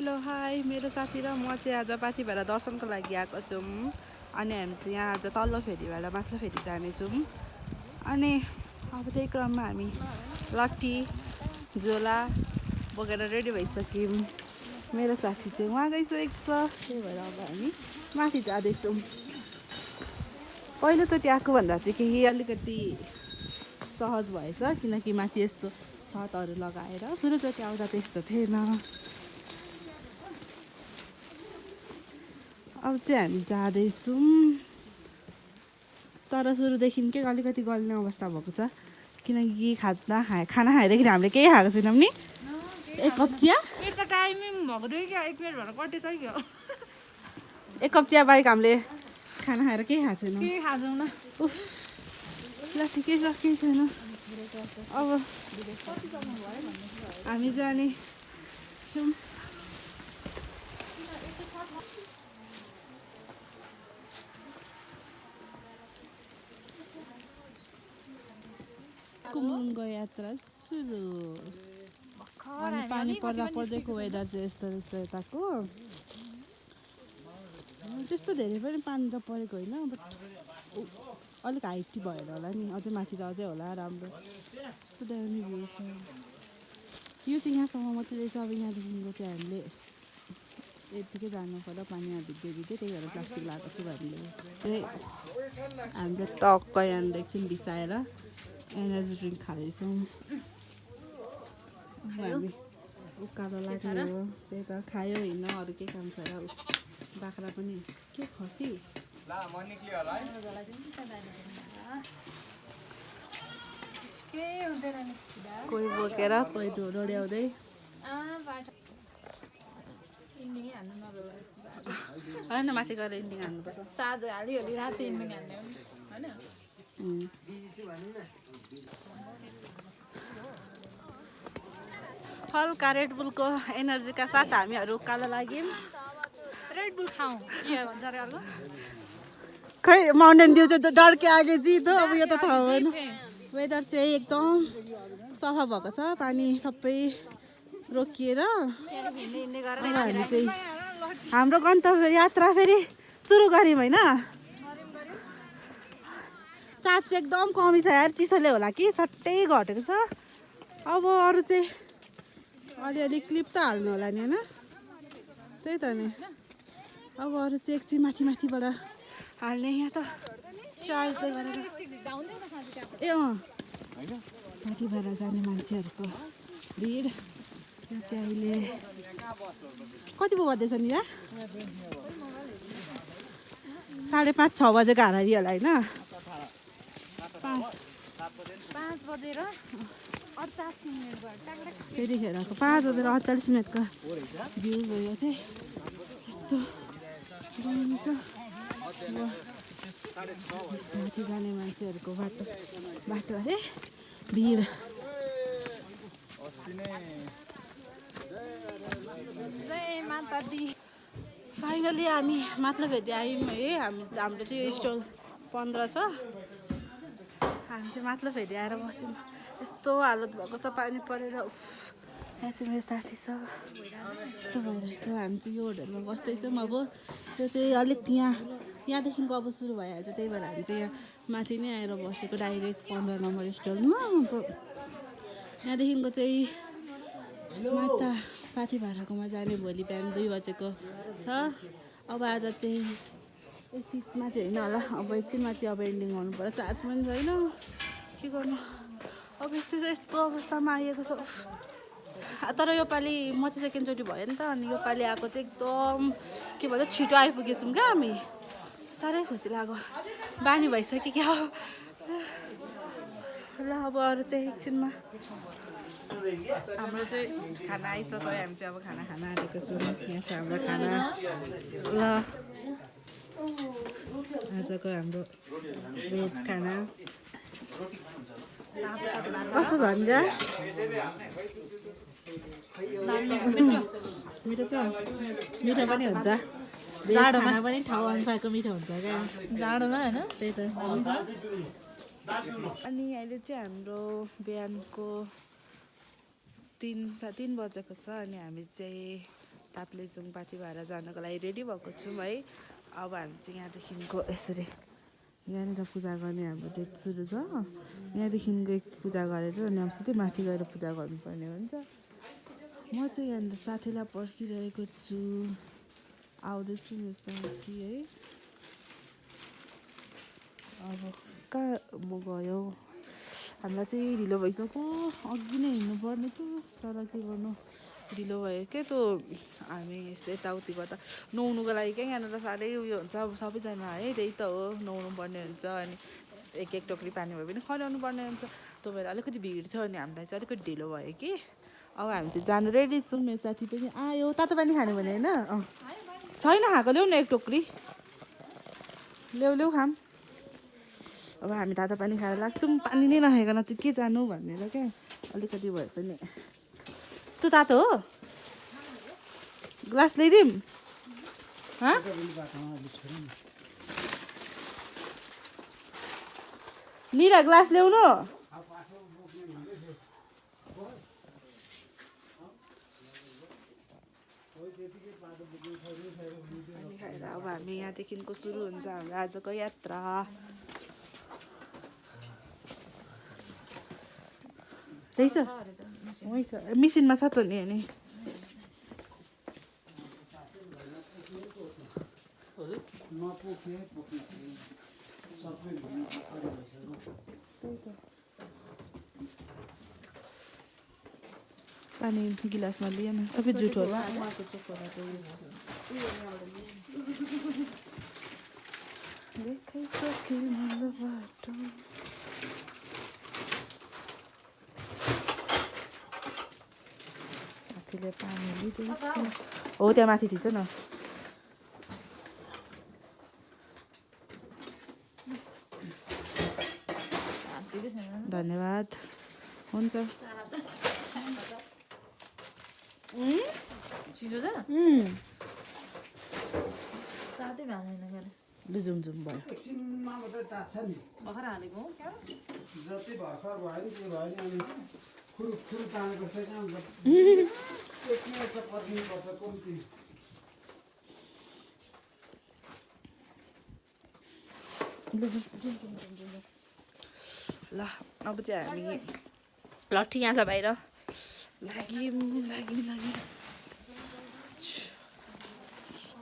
Hello hi मेरो साथी र म चाहिँ आज पाथिभरा दर्शनको लागि आएको छौँ अनि हामी चाहिँ यहाँ आज तल्लो फेरीबाट माथिल्लो फेरी जानेछौँ अनि अब त्यही क्रममा हामी लट्ठी झोला बोकेर रेडी भइसक्यौँ मेरो साथी चाहिँ उहाँ गइसकेको छ त्यही भएर अब हामी माथि जाँदैछौँ पहिलोचोटि आएको भन्दा चाहिँ केही अलिकति सहज भएछ किनकि माथि यस्तो छतहरू लगाएर सुरुचोटि आउँदा त्यस्तो थिएन अब चाहिँ हामी जाँदैछौँ तर सुरुदेखिकै अलिकति गल्ने अवस्था भएको छ किनकि खाना खाँदाखेरि हामीले केही खाएको छैनौँ नि एक कप चिया एक कप चिया बाहेक हामीले खाना खाएर केही खाएको छैनौँ ल ठिकै छ केही छैन अब हामी जाने छौँ कुमुलुङको यात्रा सुरु अनि पानी पर्दा पर्दैको वेदर चाहिँ यस्तो रहेछ यताको त्यस्तो धेरै पनि पानी त परेको होइन बट अलिक हाइटी भएर होला नि अझै माथि त अझै होला राम्रो यस्तो दामी भ्यू छ यो चाहिँ यहाँसम्म मात्रै रहेछ अब यहाँदेखिको चाहिँ हामीले यतिकै जानु पर्यो पानी यहाँ भिज्दै त्यही भएर प्लास्टिक लगाएको छु हामीले त्यही हामीले टक्क यहाँनिर एकछिन बिसाएर एनर्जी ड्रिङ्क खाँदैछौँ हामी उकालो लाग्ने हो त्यही त खायो हिँड्न अरू केही काम छैन बाख्रा पनि के खसी कोही बोकेर कोही डोड्याउँदै होइन माथि गएर इन्डिङ हान्नुपर्छ चार्ज हालिहाल्यो राति इन्डिङ हाल्ने होइन हल्का रेडबुलको एनर्जीका साथ हामीहरू उकालो लाग्यौँ रेडबुल खाउँ के भन्छ अरे अर्को खै माउन्टेन ड्यू चाहिँ डर के आगे जित हो अब यो त थाहा भएन वेदर चाहिँ एकदम सफा भएको छ पानी सबै रोकिएर हामी चाहिँ हाम्रो गन्तव्य यात्रा फेरि सुरु गऱ्यौँ होइन चार्ज चाहिँ एकदम कमी छ यार चिसोले होला कि सट्टै घटेको छ अब अरू चाहिँ अलिअलि क्लिप त हाल्नु होला नि होइन त्यही त नि अब अरू चाहिँ एकछिन माथिबाट हाल्ने यहाँ त चार्ज गरेर ए माथिबाट जाने मान्छेहरूको भिड यहाँ चाहिँ अहिले कति पो बज्दैछ नि यहाँ 5:30 6 बजेको हारारी होला होइन 5 बजेर 48 मिनट त्यतिखेरको 5:48 भ्यू हो यो चाहिँ यस्तो दामी छ माथि जाने मान्छेहरूको बाटो अरे भिड फाइनली हामी माथिल्लो भेटी आयौँ है हाम्रो चाहिँ यो स्टल 15 छ हामी चाहिँ माथिल्लो फेरि आएर बस्यौँ यस्तो हालत भएको छ पानी परेर यहाँ चाहिँ मेरो साथी छ यस्तो भइरहेको हामी चाहिँ यो होटलमा बस्दैछौँ अब त्यो चाहिँ अलिक यहाँदेखिको अब सुरु भइहाल्छ त्यही भएर हामी चाहिँ यहाँ माथि नै आएर बसेको डाइरेक्ट 15 नम्बर स्टलमा अब यहाँदेखिको चाहिँ माता पाथिभराकोमा जाने भोलि बिहान 2 बजेको छ अब आज चाहिँ यतिमा चाहिँ होइन होला अब एकछिनमा चाहिँ अब एन्डिङ गर्नु पर्यो चार्ज पनि छैन के गर्नु अब यस्तो अवस्थामा आइएको छ तर योपालि म चाहिँ सेकेन्डचोटि भयो नि त अनि योपालि आएको चाहिँ एकदम के भन्छ छिटो आइपुगेछौँ क्या हामी साह्रै खुसी लाग्यो बानी भइसक्यो क्या ल अब अरू चाहिँ एकछिनमा हाम्रो चाहिँ खाना आइसक्यो हामी चाहिँ अब खाना खान आँटेको छौँ यहाँ चाहिँ हाम्रो खाना ल आजको हाम्रो भेज खाना कस्तो छ नि मिठो छ मिठो पनि हुन्छ खाना पनि ठाउँ अनुसारको मिठो हुन्छ क्या जाडोमा होइन त्यही त अनि अहिले चाहिँ हाम्रो बिहानको 3 बजेको छ अनि हामी चाहिँ ताप्लेजुङ पाथिभरा जानको लागि रेडी भएको छौँ है। अब हामी चाहिँ यहाँदेखिको यसरी यहाँनिर पूजा गर्ने हाम्रो डेट सुरु छ। यहाँदेखिको एक पूजा गरेर अनि अब सिधै माथि गएर पूजा गर्नुपर्ने हुन्छ। म चाहिँ यहाँनिर साथीलाई पर्खिरहेको छु, आउँदैछु मेरो साथी है। अब कहाँ म गयो, हामीलाई चाहिँ ढिलो भइसक्यो, अघि नै हिँड्नुपर्ने थियो तर के गर्नु ढिलो भयो क्या। त हामी यस्तो यताउति गर्दा नुहाउनुको लागि क्या यहाँनिर साह्रै उयो हुन्छ। अब सबैजना है त्यही त हो, नुहाउनु पर्ने हुन्छ अनि एक एक टोकरी पानी भए पनि खनाउनु पर्ने हुन्छ। त्यो भएर अलिकति भिड थियो अनि हामीलाई चाहिँ अलिकति ढिलो भयो कि। अब हामी चाहिँ जानु रेडी छौँ, मेरो साथी पनि आयो। तातो पानी खाने भने होइन, छैन खाएको ल्याउ न एक टोकरी, ल्याउ खाम। अब हामी तातो पानी खाएर लाग्छौँ, पानी नै नखाइकन चाहिँ के जानु भनेर क्या, अलिकति भए पनि। त्यो तातो हो, ग्लास ल्याइदिउँ? निरा ग्लास ल्याउनु? खाएर अब हामी यहाँदेखिको सुरु हुन्छ हाम्रो आजको यात्रा। रहेछ हुन्छ, मिसिनमा छ त नि अनि। पानी गिलासमा लिएन, सबै जुठो होला। साथीले पानी लिँदैछ। हो त्यहाँ माथि थिन्छ न। धन्यवाद, हुन्छ। चिसो छ? तातै भाँदैन लु जुम जुम भयो। एकछिनमा मात्रै तात्छ नि, भर्खर हालेको जति भर्खर भयो नि के भयो नि अनि खुरु खुरु तानेको जस्तै कहाँ हुन्छ। एकमै त पर्खिनुपर्छ कम्ती। ल अब चाहिँ हामी लट्ठी यहाँ छ बाहिर, लाग्यौँ।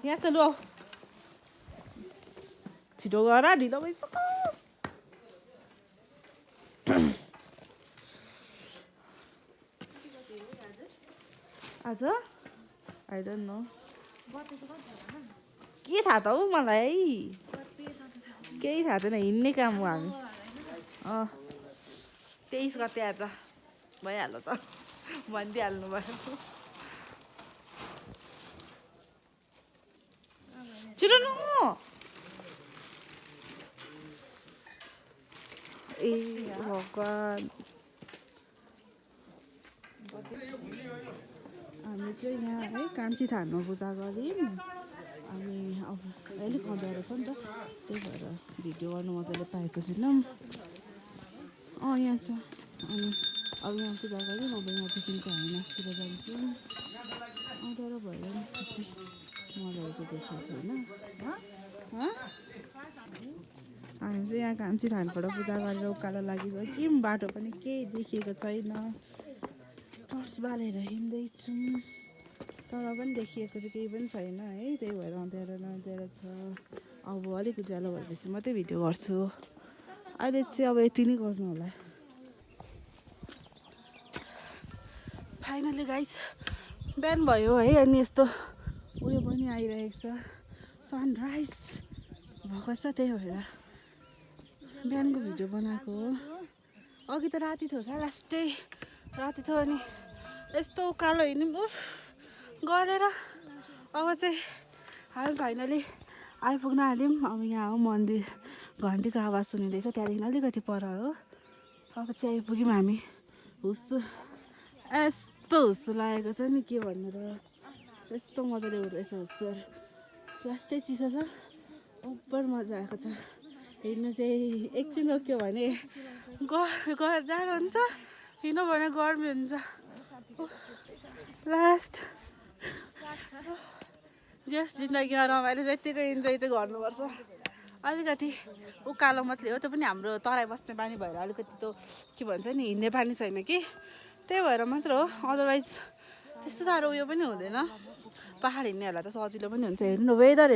यहाँ त लु छिटो गर, ढिलो भइसक्यो। आज आई डोन्ट नो, के थाहा त हौ मलाई, केही थाहा छैन। हिँड्ने काम हो हामी। 23 गते आज भइहाल्यो त, भनिदिइहाल्नु भयो। छिटो न ए भगवान्। हामी चाहिँ यहाँ है कान्छी थानमा पूजा गऱ्यौँ। अनि अब अलिक अँध्यारो छ नि त, त्यही भएर भिडियो गर्नु मजाले पाएको छैनौँ। यहाँ छ। अनि अब यहाँ पूजा गऱ्यौँ, अब यहाँदेखिको हामी नास्तिर जान्छौँ। अँध्यारो भएर नि त्यति मजाले चाहिँ देखेको छैन। हामी चाहिँ यहाँ कान्छी थानबाट पूजा गरेर उकालो लागिसक्यौँ। बाटो पनि केही देखिएको छैन, टर्च बालेर हिँड्दैछौँ तर पनि देखिएको चाहिँ केही पनि छैन है। त्यही भएर अँध्यारो नअँध्यारो छ। अब अलिक उज्यालो भएपछि मात्रै भिडियो गर्छु। अहिले चाहिँ अब यति नै गर्नु होला। फाइनली गाइस बिहान भयो है, अनि यस्तो उयो पनि आइरहेको छ, सनराइज भएको छ। त्यही भएर बिहानको भिडियो बनाएको हो। अघि त राति थियो क्या, लास्टै राति थियो। अनि यस्तो उकालो हिँड्यौँ गरेर अब चाहिँ हामी फाइनली आइपुग्न आल्यौँ। अब यहाँ हो मन्दिर, घन्टीको आवाज सुनिँदैछ, त्यहाँदेखि अलिकति पर हो। अब चाहिँ आइपुग्यौँ हामी। हुस्सु यस्तो हुस्सु लागेको छ नि, के भन्नु र, यस्तो मजाले उठ्दैछ हुस्सुहरू। लास्टै चिसो छ, ओभर मजा आएको छ। हिँड्नु चाहिँ एकछिन रोक्यो भने जाडो हुन्छ, हिँड्नु भने गर्मी हुन्छ। लास्ट जस जिन्दगीमा रमाइलो जति नै इन्जोय चाहिँ गर्नुपर्छ अलिकति उकालो मात्रै हो त्यो पनि हाम्रो तराई बस्ने पानी भएर अलिकति त्यो के भन्छ नि हिँड्ने पानी छैन कि त्यही भएर मात्र हो अदरवाइज त्यस्तो साह्रो उयो पनि हुँदैन पहाड हिँड्नेहरूलाई त सजिलो पनि हुन्छ हेर्नु न weather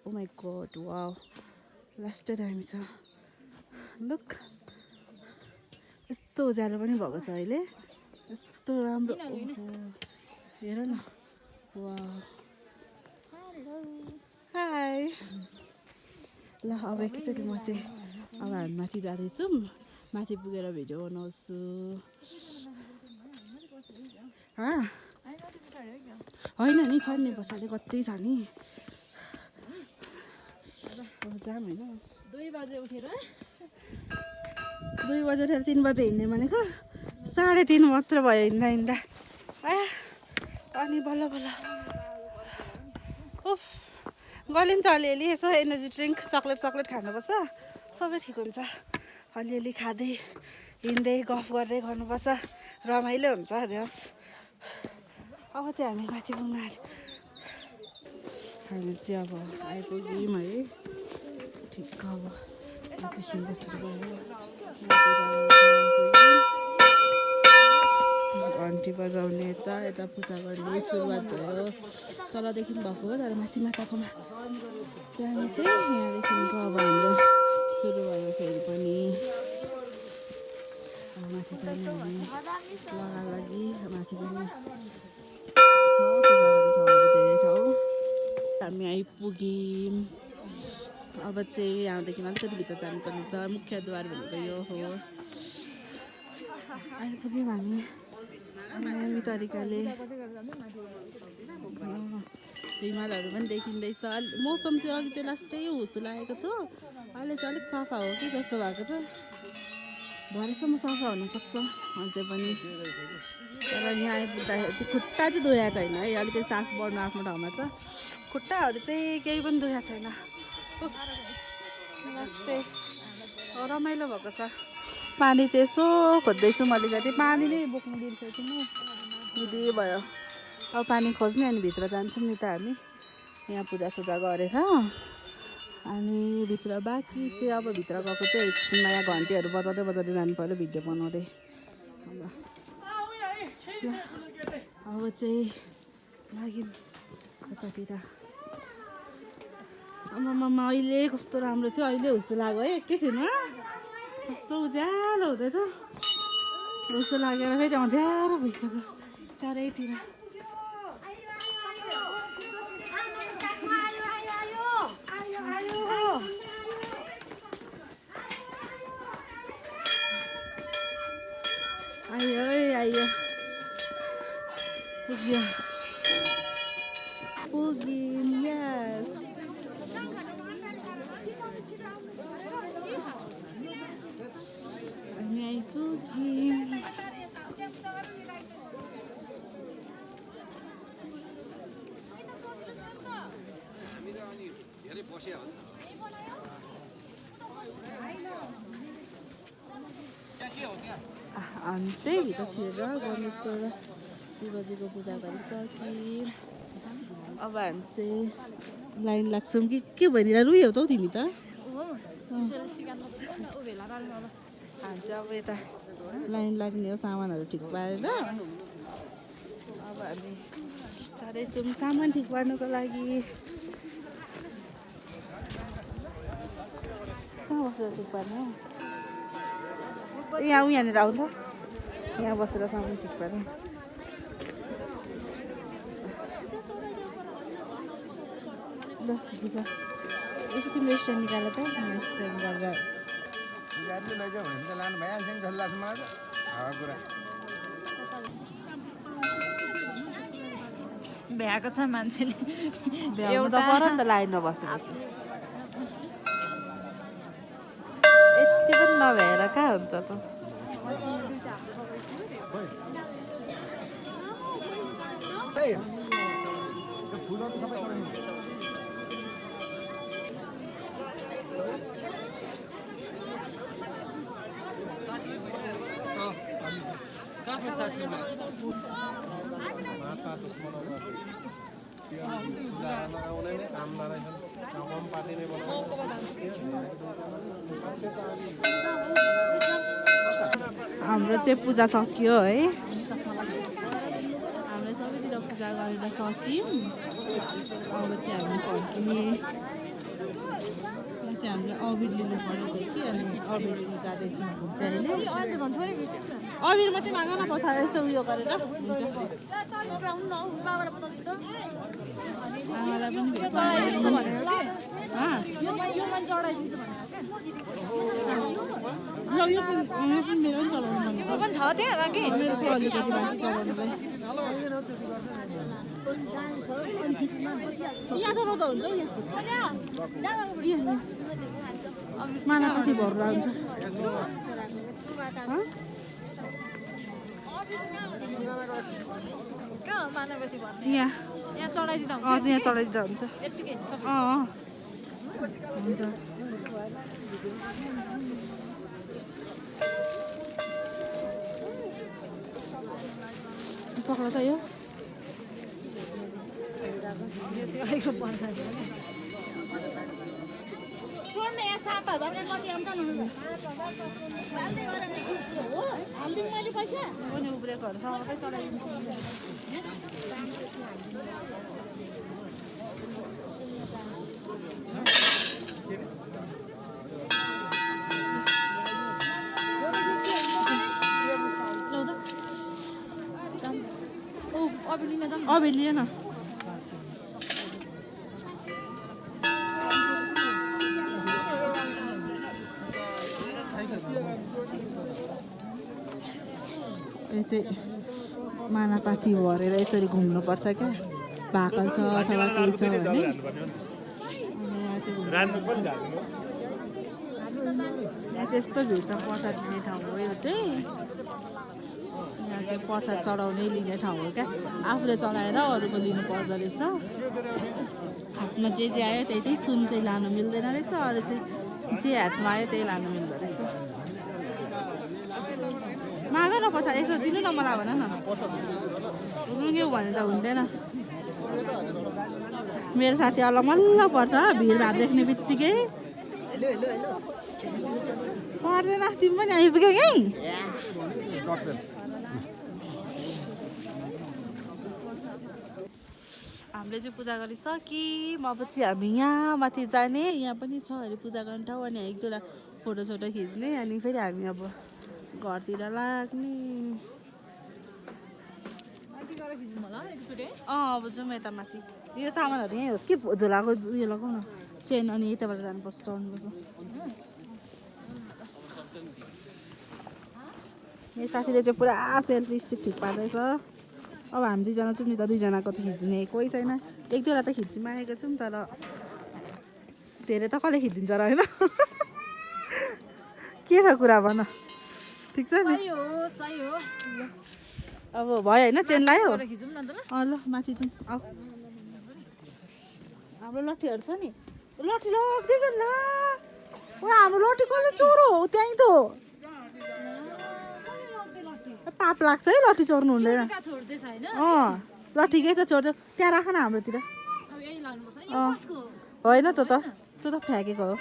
oh my god wow लास्टै दामी छ लुक यस्तो उज्यालो पनि भएको छ अहिले यस्तो राम्रो हेर न वाउ हाई ल अब एकैचोटि म चाहिँ अब हामी माथि जाँदैछौँ माथि पुगेर भिडियो बनाउँछु होइन नि छ नि पछाडि कति छ नि अब जाम होइन 2 बजे उठेर 2 बजे उठेर 3 बजे हिँड्ने भनेको 3:30 मात्र भयो हिँड्दा अनि बल्ल बल्ल उफ गलिन्छ अलिअलि यसो एनर्जी ड्रिङ्क चक्लेट खानुपर्छ सबै ठिक हुन्छ अलिअलि खाँदै हिँड्दै गफ गर्दै गर्नुपर्छ रमाइलो हुन्छ जस अब चाहिँ हामी माथि पुग्न हामी चाहिँ अब आइपुग्यौँ है ठिक अब एकैछिन सुरु घन्टी बजाउने यता पूजा गर्ने सुरुवात भयो तलदेखि भएको हो तर माथि माताकोमा चाहिँ हामी चाहिँ यहाँदेखिको अब हाम्रो सुरु भयो फेरि पनि माथि जाने लगा लागि माथि पनि छ पूजा गर्ने ठाउँहरू धेरै ठाउँ हामी आइपुग्यौँ अब चाहिँ यहाँदेखि अलिकति भित्र जानुपर्ने हुन्छ मुख्यद्वार भनेको यो हो आइपुग्यौँ हामी दामी तरिकाले हिमालहरू पनि देखिँदैछ मौसम चाहिँ अघि चाहिँ लास्टै हुचु लागेको थियो अहिले चाहिँ अलिक सफा हो कि जस्तो भएको छ भरेसम्म सफा हुनसक्छ अझै पनि तर यहाँ आइपुग्दाखेरि त्यो खुट्टा चाहिँ धोया छैन है अलिकति सास बढ्नु आफ्नो ठाउँमा छ खुट्टाहरू चाहिँ केही पनि धोया छैन लास्टै रमाइलो भएको छ पानी चाहिँ यसो खोज्दैछु म अलिकति पानी नै बोक्नु दिन्छु म दिदी भयो अब पानी खोज्ने अनि भित्र जान्छौँ नि त हामी यहाँ पूजासुजा गरेर अनि भित्र बाँकी चाहिँ अब भित्र गएको चाहिँ एकछिनमा यहाँ घन्टीहरू बजाउँदै जानु पऱ्यो भिडियो बनाउँदै अब चाहिँ लाग्यौँ यतातिर आमामा अहिले कस्तो राम्रो थियो अहिले हुस्सो लाग्यो है एकैछिनमा कस्तो उज्यालो हुँदै त जस्तो लागेर फेरि अँध्यारो भइसक्यो चारैतिर आयो पुग्यो पुग्यौँ यस हामी आइपुग्यौँ हामी चाहिँ भित्र छिरेर गणेशको र शिवजीको पूजा गरिसक्यौँ अब हामी चाहिँ लाइन लाग्छौँ कि के भइदिएर रुयौ त हौ तिमी त हामी चाहिँ अब यता लाइन लाग्ने हो सामानहरू ठिक पारेर अब हामी जाँदैछौँ सामान ठिक पार्नुको लागि कहाँ बसेर ठिक पार्नु यहाँनिर आउँछ यहाँ बसेर सामान ठिक पार्नु ल ठिक एस्टिमेसन निकालेर त एस्टिमेसन गरेर लानु भइहाल्छ नि जस्तो लाग्छ मलाई त भ्याएको छ मान्छेले भ्याउनु त पर्यो नि त लाइनमा बसेर यति पनि नभ्याएर कहाँ हुन्छ त हाम्रो चाहिँ पूजा सकियो है हामीले सबैतिर पूजा गरेर सक्यौँ अब चाहिँ हामी फर्किने चाहिँ हामीले अबिर लिनु पऱ्यो कि अनि अबिर लिनु जाँदैछौँ हुन्छ अहिले अबिर मात्रै माग न बसा यसो उयो गरेर हुन्छ आमालाई पनि यो पनि मेरो पनि चलाउनु मन छ पनि छ त्यहाँ बाँकी मेरो छ अलिकति बाँकी चलाउनुलाई यहाँ चलाउँदा हुन्छ मानापट्टि भर्दा हुन्छ यहाँ यहाँ चढाइदिँदा हुन्छ यहाँ चलाइदिँदा हुन्छ हुन्छ पक्र त यो उब्रेकोहरू सबै चलाइदिन्छु अबिर लिए न यो चाहिँ मानापाती भरेर यसरी घुम्नुपर्छ क्या भाकल छ अथवा केही छ भने यहाँ त्यस्तो भिड छ प्रसाद लिने ठाउँ हो यो चाहिँ यहाँ चाहिँ प्रसाद चढाउने लिने ठाउँ हो क्या आफूले चढाएर अरूको लिनु पर्दो रहेछ हातमा जे आयो त्यही सुन चाहिँ लानु मिल्दैन रहेछ अरू चाहिँ जे हातमा आयो त्यही लानु मिल्दो रहेछ माग न पैसा यसो दिनु न मलाई भन न रुङ्ग्यौ भने त हुँदैन मेरो साथीहरूलाई मल्ल पर्छ भिडभाड देख्ने बित्तिकै पर्दैन तिमी पनि आइपुग्यौ यहीँ हामीले चाहिँ पूजा गरिसक्यौँ अब चाहिँ हामी यहाँ माथि जाने यहाँ पनि छ अरे पूजा गर्ने ठाउँ अनि एक दुईवटा फोटोसोटो खिच्ने अनि फेरि हामी अब घरतिर लाग्ने अब जाउँ यता माथि यो सामानहरू यहीँ होस् कि झोलाको उयो लगाउन चेन अनि यताबाट जानुपर्छ चढ्नुपर्छ मेरो साथीले चाहिँ पुरा सेल्फी स्टिक ठिक पार्दैछ अब हामी दुईजना छौँ नि त दुईजनाको त खिचिदिने कोही छैन एक दुईवटा त खिचिमागेको छौँ तर धेरै त कसले खिचिदिन्छ र होइन के छ कुरा भन ठिक छ नि अब भयो होइन चेन लायो ल माथि जाउँ आऊ हाम्रो लट्ठीहरू छ नि लट्ठी लग्दैछ ल हाम्रो लट्ठी कसले चोरो हो त्यहीँ त पाप लाग्छ है लट्ठी चोर्नु हुँदैन लट्ठीकै त छोड्छ त्यहाँ राख न हाम्रोतिर होइन त त्यो त फ्याँकेको हो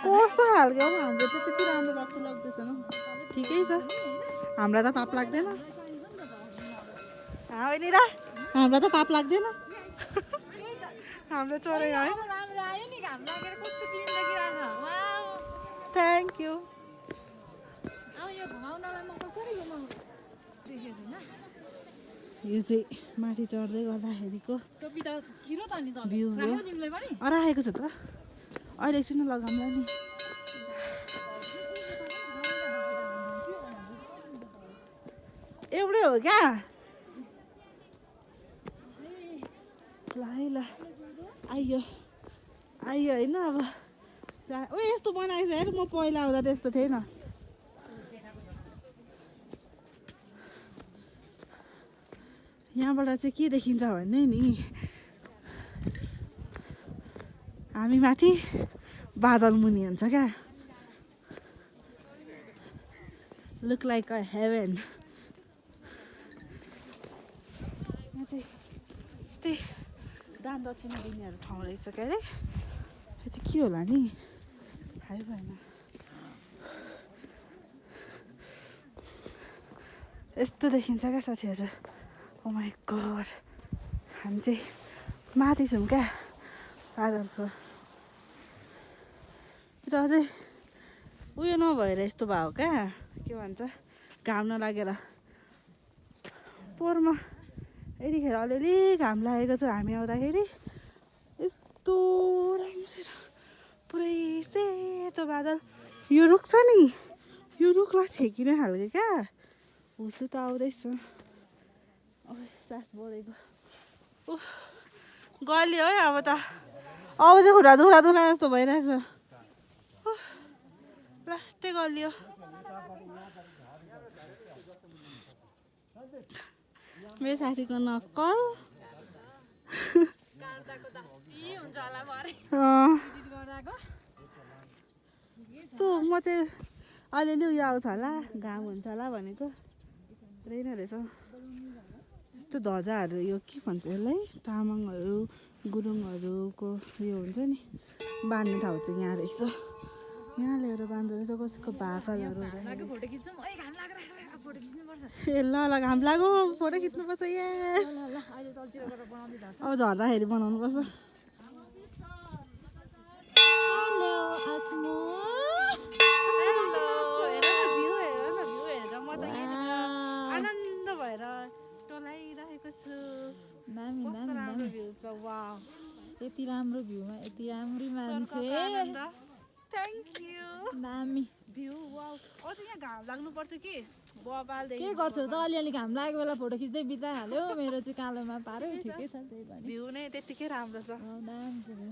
कस्तो खालको हो हाम्रो चाहिँ त्यति राम्रो लट्ठी लाग्दैछ न ठिकै छ हामीलाई त पाप लाग्दैन होइन र हामीलाई त पाप लाग्दैन हाम्रो चोरेको होइन थ्याङ्क यू यो चाहिँ माथि चढ्दै गर्दाखेरिको भ्युज हो राखेको छ त अहिले एकछिन लगाउँला नि एउटै हो क्या ल है ल आइयो होइन अब ओ यस्तो बनाएछ हेर म पहिला आउँदा त्यस्तो थिएन यहाँबाट चाहिँ के देखिन्छ भने नि हामी माथि बादल मुनि हुन्छ क्या लुक लाइक अ हेभन। यहाँ चाहिँ यस्तै दान दक्षिणा दिनेहरू ठाउँ रहेछ क्या अरे। यो चाहिँ के होला नि थाहै भएन। यस्तो देखिन्छ क्या साथीहरू। ओ माई गॉड हामी चाहिँ माथि छौँ क्या पागलको। त्यो अझै उयो नभएर यस्तो भयो क्या के भन्छ घाम नलागेर। पोहोरमा यतिखेर अलिअलि घाम लागेको छ हामी आउँदाखेरि। यस्तो राम्रो छ पुरै सेतो बादल। यो रुख छ नि यो रुखलाई छेकिने खालको क्या हुसु त आउँदैछ। सास बढेको गल्यो है अब त। अब चाहिँ खुट्टा दुख्ला दुख्ला जस्तो भइरहेछ। लास्टै गल्यो। मेरो साथीको नक्कल यस्तो म चाहिँ अलिअलि उयो आउँछ होला घाम हुन्छ होला भनेको रहेन रहेछ। यस्तो ध्वजाहरू यो के भन्छ यसलाई तामाङहरू गुरुङहरूको यो हुन्छ नि बाँध्ने ठाउँ चाहिँ यहाँ रहेछ। यहाँ ल्याएर बाँध्दो रहेछ कसैको भाकलहरू। ए ल ल घाम लाग्यो फोटो खिच्नुपर्छ। यस अब झर्दाखेरि बनाउनु पर्छ। आनन्द भएर टोलाइरहेको छु। कस्तो राम्रो भ्यू छ। वाउ यति राम्रो भ्यूमा यति राम्री मान्छे। थ्याङ्क यू दामी भ्यू। वाउ अझ यहाँ घाम लाग्नु पर्छ कि बबाल के गर्छौ त अलिअलि घाम लागेको बेला फोटो खिच्दै बिताइहाल्यो। मेरो चाहिँ कालोमा पार्यो ठिकै छ त्यही पनि। भ्यू नै त्यतिकै राम्रो छ। दामी छ भ्यू।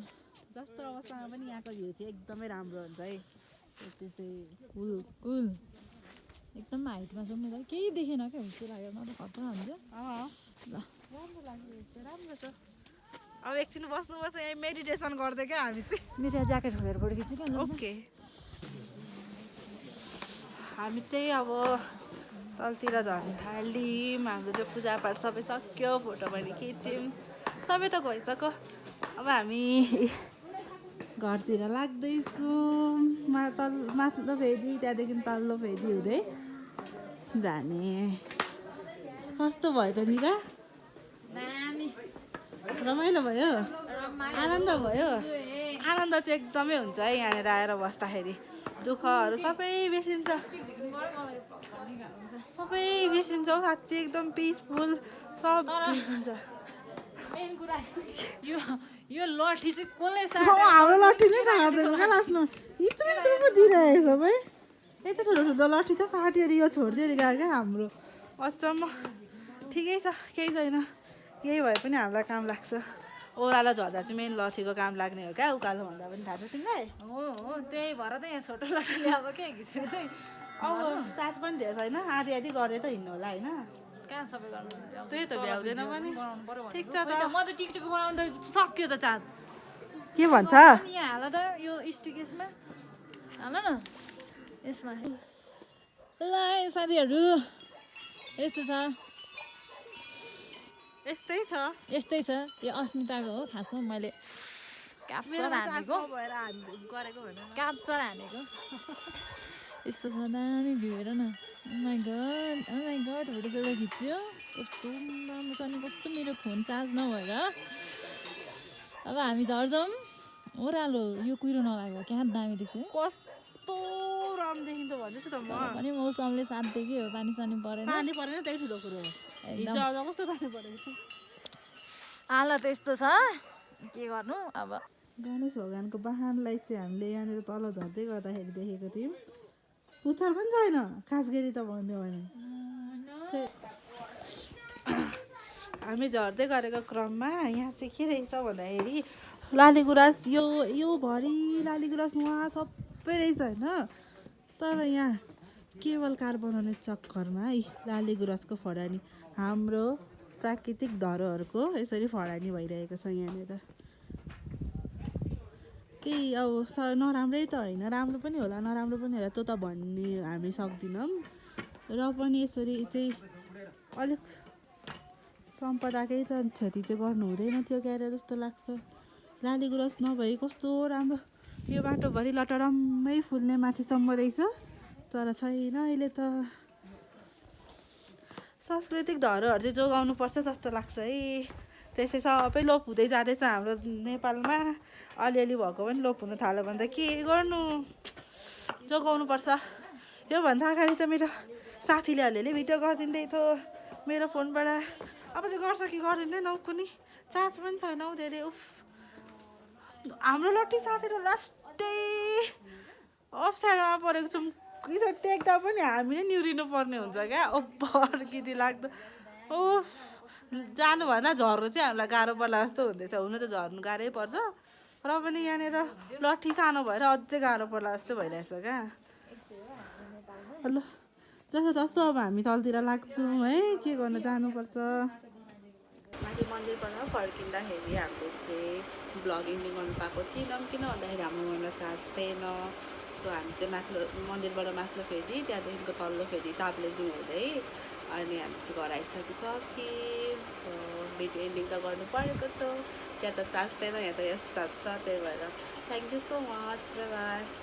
जस्तो अवस्थामा पनि यहाँको भ्यू चाहिँ एकदमै राम्रो हुन्छ है। यति चाहिँ कुल कुल एकदम हाइटमा छौँ नि त केही देखेन क्या हुस्सो लाग्यो न त खतरा हुन्छ। ल राम्रो लाग्यो राम्रो छ। अब एकछिन बस्नुपर्छ यहाँ मेडिटेसन गर्दै क्या हामी चाहिँ। मेरो यहाँ ज्याकेट खोलेर फोटो खिच्छु क्या। ओके हामी चाहिँ अब तलतिर झर्न थाल्यौँ। हाम्रो चाहिँ पूजापाठ सबै सक्यो फोटो पनि खिच्यौँ सबै त गइसक्यो। अब हामी घरतिर लाग्दैछौँ। माथिल्लो फेदी त्यहाँदेखि तल्लो फेदी हुँदै जाने। कस्तो भयो त निका दामी रमाइलो भयो आनन्द भयो। आनन्द चाहिँ एकदमै हुन्छ है यहाँनिर आएर बस्दाखेरि। दुःखहरू सबै बिर्सिन्छ सबै बिर्सिन्छ हौ साँच्ची एकदम पिसफुल सब बिर्सिन्छ। मेन कुरा यो यो लट्ठी चाहिँ कसले हाम्रो लट्ठी नै साट्दैन क्या लास्टमा। यत्रो यत्रो पो दिइरहेको छ भाइ। यत्रो ठुलो ठुलो लट्ठी त साटेर यो छोडिदिएर गयो क्या हाम्रो। अचम्म ठिकै छ केही छैन। यही भए पनि हामीलाई काम लाग्छ। ओह्रालो झर्दा चाहिँ मेन लट्ठीको काम लाग्ने हो क्या उकालो भन्दा पनि थाहा छ तिमीलाई। हो त्यही भएर त यहाँ छोटो लट्ठीले अब के घिच्दै अब चार्ज पनि धेरै छैन आधी आधी गर्दै त हिँड्नु होला होइन। कहाँ सबै गर्नु त्यही त भ्याउँदैन पनि। बनाउनु पर्यो ठिक छ त म त टिकटक बनाउनु सक्यो त चार्ज के भन्छ यहाँ हाल त यो स्टिकेसमा हाल न यसमा। ल साथीहरू यस्तो छ यस्तै छ। यो अस्मिताको हो खासमा मैले क्याप्चर हानेको यस्तो छ दामी भ्यू हेर न। ओ माई गड फोटो सोटो खिच्यो कस्तो राम्रो छ नि। कस्तो मेरो फोन चार्ज नभएर अब हामी झर्छौँ। ओह्रालो यो कुहिरो नलागेको क्या दामी देख्छ। कस्तो राम्रो देखिन्छ भन्दैछु त म। पनि मौसमले साथ दिएकै हो पानी सानी परेन। पानी परेन त्यही ठुलो कुरो हो। हिजो आउँदा कस्तो पानी परेको छ। हालत यस्तो छ के गर्नु अब। गणेश भगवान्को वाहनलाई चाहिँ हामीले यहाँनिर तल झर्दै गर्दाखेरि देखेको थियौँ। पुच्छर पनि छैन खास गरी त भन्यो भने। हामी झर्दै गरेको क्रममा यहाँ चाहिँ के रहेछ भन्दाखेरि लालीगुराँस यो भरि लालीगुराँस उहाँ सबै रहेछ होइन। तर यहाँ केवल कार बनाउने चक्करमा है लालीगुराँसको फडानी हाम्रो प्राकृतिक धरोहरको यसरी फडानी भइरहेको छ यहाँनिर। केही अब नराम्रै त होइन राम्रो पनि होला नराम्रो पनि होला त्यो त भन्ने हामी सक्दैनौँ। र पनि यसरी चाहिँ अलिक सम्पदाकै त क्षति चाहिँ गर्नु हुँदैन थियो क्यारे जस्तो लाग्छ। लाली गुराँस नभई कस्तो राम्रो यो बाटोभरि लटरम्मै फुल्ने माथिसम्म रहेछ, तर छैन अहिले त। सांस्कृतिक धरोहर चाहिँ जोगाउनुपर्छ जस्तो लाग्छ है। त्यसै सबै लोप हुँदै जाँदैछ हाम्रो नेपालमा। अलिअलि भएको पनि लोप हुन थाल्यो भने त के गर्नु, जोगाउनुपर्छ। योभन्दा अगाडि त मेरो साथीले अलिअलि भिडियो गरिदिँदै थियो मेरो फोनबाट। अब चाहिँ गर्छ कि गरिदिँदैन हौ, कुनै चार्ज पनि छैन हौ धेरै। उफ, हाम्रो लट्ठी साथी त लास्टै अप्ठ्यारोमा परेको छौँ। यसो टेक्दा पनि हामी नै निहुरिनु पर्ने हुन्छ क्या, ओभर गिदी लाग्दो। उफ, जानुभन्दा झर्नु चाहिँ हामीलाई गाह्रो पर्ला जस्तो हुँदैछ। हुनु त झर्नु गाह्रै पर्छ, र पनि यहाँनिर लट्ठी सानो भएर अझै गाह्रो पर्ला जस्तो भइरहेछ क्या। ल जस्तो जस्तो अब हामी तलतिर लाग्छौँ है, के गर्नु जानुपर्छ। माथि मन्दिरबाट फर्किँदाखेरि हाम्रो चाहिँ ब्लगिङ पनि गर्नु पाएको थिएनौँ, किन भन्दाखेरि हाम्रो मोबाइलमा चार्ज थिएन। सो हामी चाहिँ माथिल्लो मन्दिरबाट माथिल्लो फेरि त्यहाँदेखिको तल्लो फेरि ताप्लेजुङ हुँदै अनि हामी चाहिँ घर आइसकिसक्यौँ। भिडियो एडिङ त गर्नु परेको थियो, त्यहाँ त चार्ज थिएन, यहाँ त यस चार्ज छ। त्यही भएर thank you so much, by by.